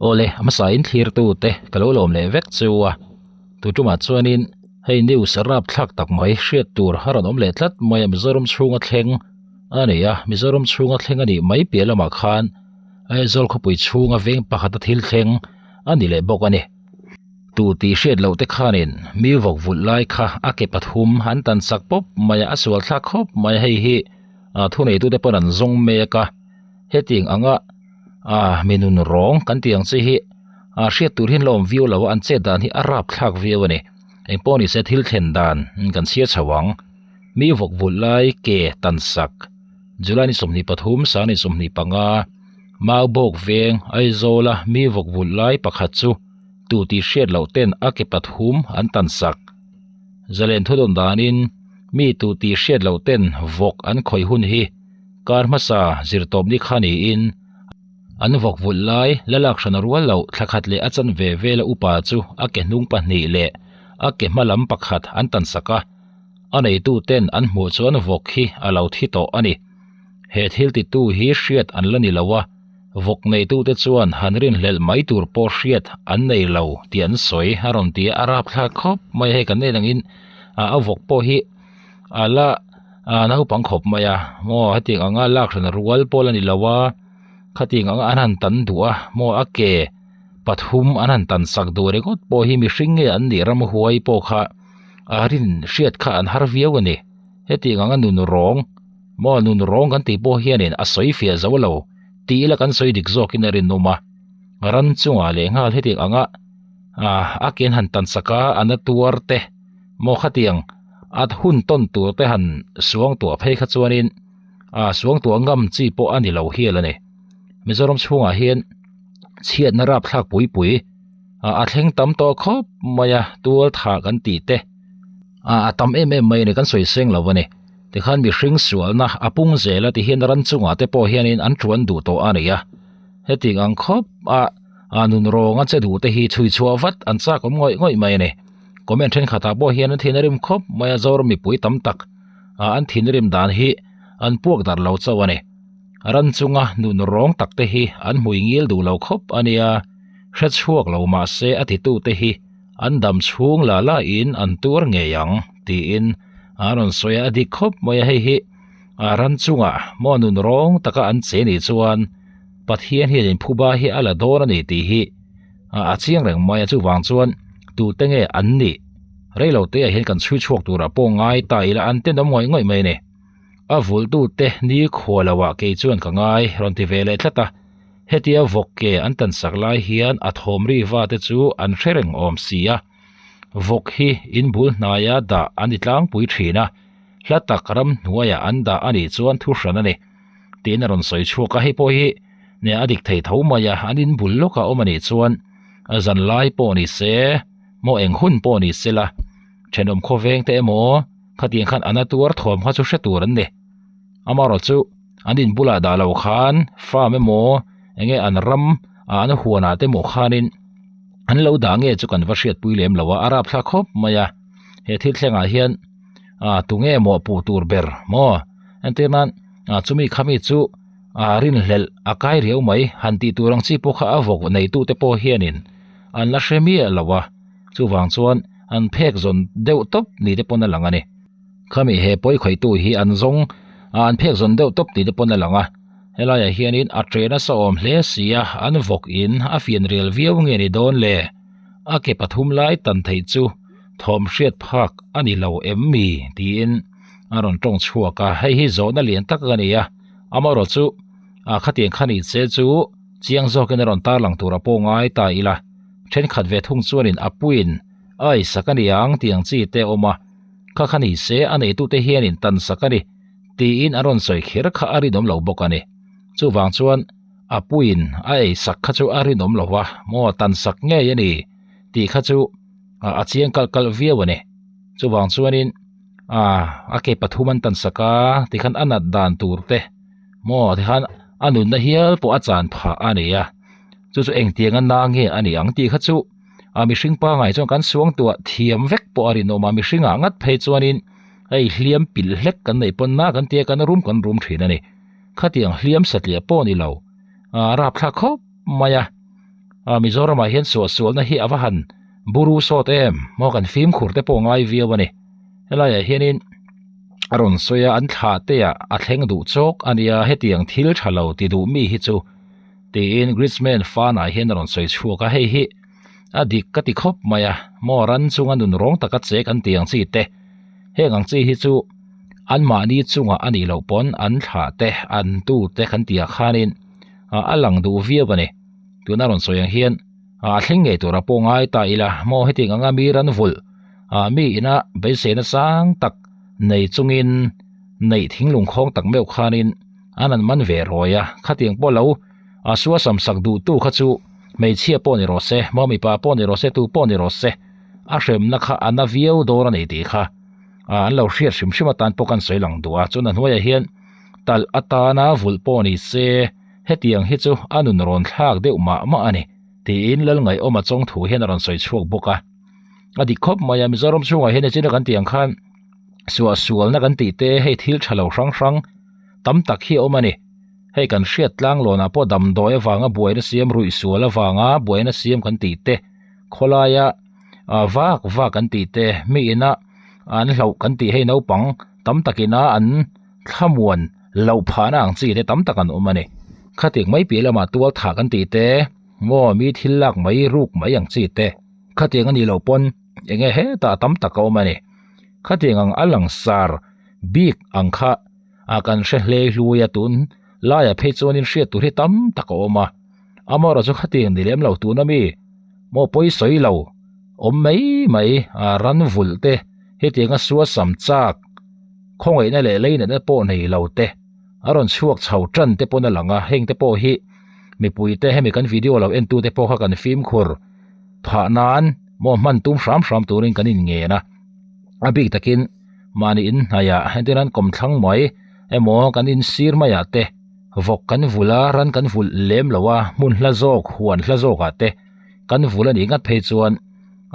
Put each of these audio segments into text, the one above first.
Awle, a hmasa in thlirtu te ka lo lawm leh vek chu a, tu tumah chuanin hei news rap thlak tak mai hriat tur a rawn awm leh tlat mai a Mizoram chhunga thleng a ni a, Mizoram chhunga thleng a nih mai piah lamah khan Aizawl khawpui chhunga veng pakhata thil thleng a ni leh bawk a ni. Tu tih hriat loh te khanin mi vawk vulh lai kha a ke pathum an tan sak pawp mai a, a sual thlak khawp mai a hei hi thuneitute pawn an zawng mek a, hetiang anga ah mi nun rawng kan tih ang chi hi ah hriat tur hian la awm viau lo a an chet dan hi a rap thlak viau a ni engpawh ni se thil thlen dan kan chhiar chho ang mi vawk vulh lai ke tan sak July ni 23 sang ni 25 Maubawk veng Aizawl a mi vawk vulh lai pakhat chu tu tih hriat loh ten a ke pathum an tan sak zalen thu dawn danin mi tu tih hriat loh ten vawk an khawih hun hi. Kar hmasa zirtawp ni kha niin an vawk vulh lai la lak hran a rual loh thla khat leh a chan ve vela upa chu a ke hnung pahnih leh a ke hma lam pakhat an tan sak a, a neitu ten an hmuh chuan vawk hi a lo thi tawh a ni. He thil titu hi hriat an la ni lo a, vawk neitu te chuan han rinhlelh mai tur pawh hriat an nei lo tih an sawi a rawn ti a, a rapthlak khawp mai a hei kan en angin a vawk pawh hi a la ah naupang khawp mai a maw hetiang anga lak hran rual pawh la ni lo a khatiang anga an han tan duh a maw a ke pathum an han tan sak duh ringawt pawh hi mihring nge an nih ramhuai pawh kha a rin hriat kha an har viau a ni hetiang anga nun rawng maw nun rawng kan tih pawh hianin a sawi fiah zo lo tih ila kan sawi dik zawkin a rinawm a ran chungah leh nghal hetiang anga ah a ke an han tan sak a a na tuar te maw khatiang. At hun tawn tur te han suang tuah phei kha chuanin ah suang tuah ngam chi pawh a ni lo hial a ni. Mizoram chhungah hian chhiatna rapthlak pui pui ah a thleng tam tawh khawp mai a tual thah kan tih te ah a tam em em mai a ni kan sawi seng lo a ni. Tikhan mihring sualna a pung zel a ti hian ran chungah te pawh hianin an tuan duh tawh a ni a. Hetiang ang khawp a ah nun rawng a che duh te hi chhui chhuah vat an chak awm ngawih ngawih mai a ni. Comment thenkhatah pawh hian an thinrim khawp mai a Zoram mipui tam tak ah an thinrim dan hi an puak darh lo chauh a ni. Ran chunga nun rawng tak te hi an hmui ngil duh lo khawp a nia, hre chhuak lo mah se a titu te hi an dam chhung la la in an tuar ngei ang tiin a rawn sawi a, a dik khawp mai a hei hi ran chunga maw nun rawng taka an che nih chuan Pathian hian inphuba hi a la dawn a ni tih hi a chiang reng mai a chuvang chuan tute nge an nih reilo te ah hian kan chhui chhuak turah pawh ngai ta ila an tenawm ngawih ngawih mai a ni a vulh tute ni khua lo ah kei chuan ka ngai rawn ti ve leh tlat a hetia vawk ke an tan sak lai hian a thawm ri va te chu an hre reng awm si a vawk hi in bul hnaia dah an ni tlangpui thin a hla tak ram hnuaiah an dah a nih chuan thu hran a ni tiin a rawn sawi chhuak a hei pawh hi nia a dik thei tho mai a an in bul lawkah awm a nih chuan a zan lai pawh ni se maw eng hun pawh ni se la thenawm khawveng te emaw khatiang khan an a tuar thawm kha chu hre tur an ni amaherawh chu an in bulah dah lo khan farm emaw eng nge an ram ah an huan ah te maw khanin an lo dah nge chu kan va hriatpui lem lo a a rapthlak khawp mai a he thil thlengah hian ah tunge maw puh tur ber maw. Entir nan ah chumi khami chu ah rinhlelh a kai riau mai han tih tur ang chi pawh kha a vawk neitu te pawh hianin an la hre miah lo a chuvang chuan an phek zawn deuh tawp ni te pawn a lang a ni. Khami he pawi khawihtu hi an zawng ah an phek zawn deuh tawp ni te pawn a lang a helaiah hianin a ṭe nasa awm hle si a an vawk in a fian rial viau nge ni dawn le a ke pathum lai tan theih chu thawm hriat phak a ni lo em mi tiin. a rawn tawng chhuak a hei hi zawhna lian tak a ni a amaherawh chu ah khatiang kha ni che chu chiang zawkin a rawn tarlang tur a pawh ngai ta ila thenkhat ve thung chuanin a puiin a ei sak a ni ang tih ang chi te a awm a kha kha ni se a neitute hianin tan sak a ni tiin an rawn sawi kher kha a rinawm lo bawk a ni chuvang chuan a puiin a ei sak kha chu a rinawm lo va maw tan sak ngei a ni tih kha chu a chiang kalh kalh viau a ni chuvang chuanin. Ah a ke pathum an tan sak a tikhan a nat dan tur te maw tikhan a nunna hial pawh a chan phah a ni a chu chu engtiang a na nge a ni ang tih kha chu a mihring pangai chuan kan suang tuah thiam vek pawh a rinawm a mihring ah ngat phei chuanin hei hliam pilh hlek kan neih pawn na kan tia kan rum kan rum thin a ni. Khatiang hliam satliah pawh a ni lo ah rapthlak khawp mai a. Ah Mizoramah hian suahsualna hi a va han buru sawt em maw kan fimkhur te pawh ngai viau a ni. Helaiah hianin a rawn sawi a an thlah te ah a thleng duh chawk a nia hetiang thil tha lo ti duh mi hi chu tiin Griezmann fan ah hian a rawn sawi chhuak a hei hi a dik ka ti khawp mai a maw ran chunga nun rawng taka che kan tih ang chi te heng ang chi hi chu anmahni chungah a nih loh pawn an thlah te an tu te kan tih ah khanin a lang duh viau a ni. Tuna rawn sawi ang hian a thleng ngei tura pawh ngai ta ila maw hetiang anga mi ran vulh ah mi ina beiseina sang tak nei chungin neih thinglung khawng tak meuh khanin an an man ve rawi a khatiang pawh lo a sua sam sak duh tu kha chu hmeichhia pawh ni rawh se maw mipa pawh ni rawh se tu pawh ni rawh se a hremna kha a na viau dawn a ni tih kha ah an lo hriat hrim hrim atan pawh kan sawi lang duh a chuan a hnuaiah hian talh atana vulh pawh ni se. Hetiang hi chu a nun rawn thlak deuh mah mah a ni, tiin Lalngaihawma chawng thu hian a rawn sawi chhuak bawk a. A dik khawp mai a, Mizoram chhungah hian nichin a kan tih ang khan suahsualna kan tih te hei thil tha lo hrang hrang tam tak hi a awm a ni. Hei kan hriat tlanglawnah pawh damdawi avanga buaina siam ruihsual avanga buaina siam kan tih te, khawlaia vak vak kan tih te, mi ina an hlauh kan tih hei naupang tam takina an thlamuan loh phahna ang chi te tam tak an awm a ni. Khatik mai piah lamah tual thah kan tih te, maw mi thil lak mai ruk mai ang chi te, khatiang a nih loh pawn eng nge hetah tam tak a awm a ni. Khatiang ang a langsar bik ang kha a kan hre hlei hlui a tun laiah phei chuanin hriat tur hi tam tak a awm a. Amaherawhchu chu khatiang ni lem lo tuna mi maw pawi sawi lo awm mai mai a ran vulh te hetianga suasam chak khawngaihna leh leinatna pawh nei lo te a rawn chhuak chho tan te pawn a lang a heng te pawh hi mipui te hemi kan video lo en tu te pawh kha kan fimkhur phah nan maw hman tum hram hram turin kan in ngen a a bik takin mahni in hnaiah entir nan kawmthlang mai emaw kan in sir maiah te vawk kan vulh a ran kan vulh lem lo a hmun hla zawk huan hla zawk ah te kan vulh a nih ngat phei chuan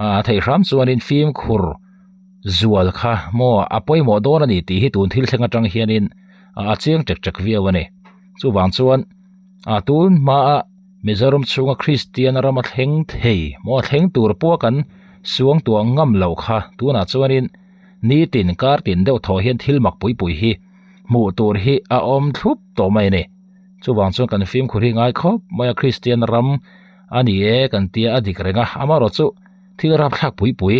ah theih hram chuanin fimkhur zual kha maw a pawimawh dawn a ni tih hi tun thil thleng atang hianin a chiang tek tek viau a ni chuvang chuan a tun hmaa Mizoram chhunga Kristian rama thleng thei maw thleng tur pawh kan suang tuah ngam loh kha tunah chuanin nitin kar tin deuh thaw hian thil mak pui pui hi hmuh tur hi a awm thlup tawh mai a ni chuvang chuan kan fimkhur hi ngai khawp mai a Kristian ram a ni e kan tia a dik reng a amaherawh chu thil rapthlak pui pui.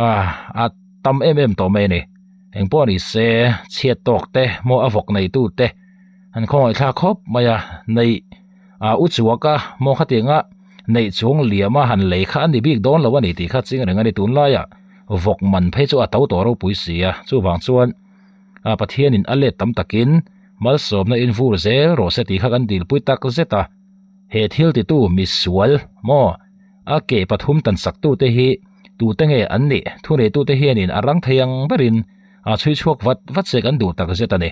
Ah a tam em em tawh mai a ni. Engpawh ni se chhiat tawk te maw a vawk nei tu te an khawngaih thlak khawp mai a neih ah u chuak a maw khatianga neih chung liam a han lei kha a ni bik dawn lo a ni tih kha ching reng a ni tunlaiah vawk man phei chu a to tawh ropui si a chuvang chuan ah Pathianin a let tam takin malsawmna in vur zel rawh se tih kha kan dilpui tak zet a he thil titu misual maw A ke pathum tan saktute hi tute nge an nih? Thuneitute hianin a rang thei ang berin a chhui chhuak vat vat se kan duh tak zet a ni.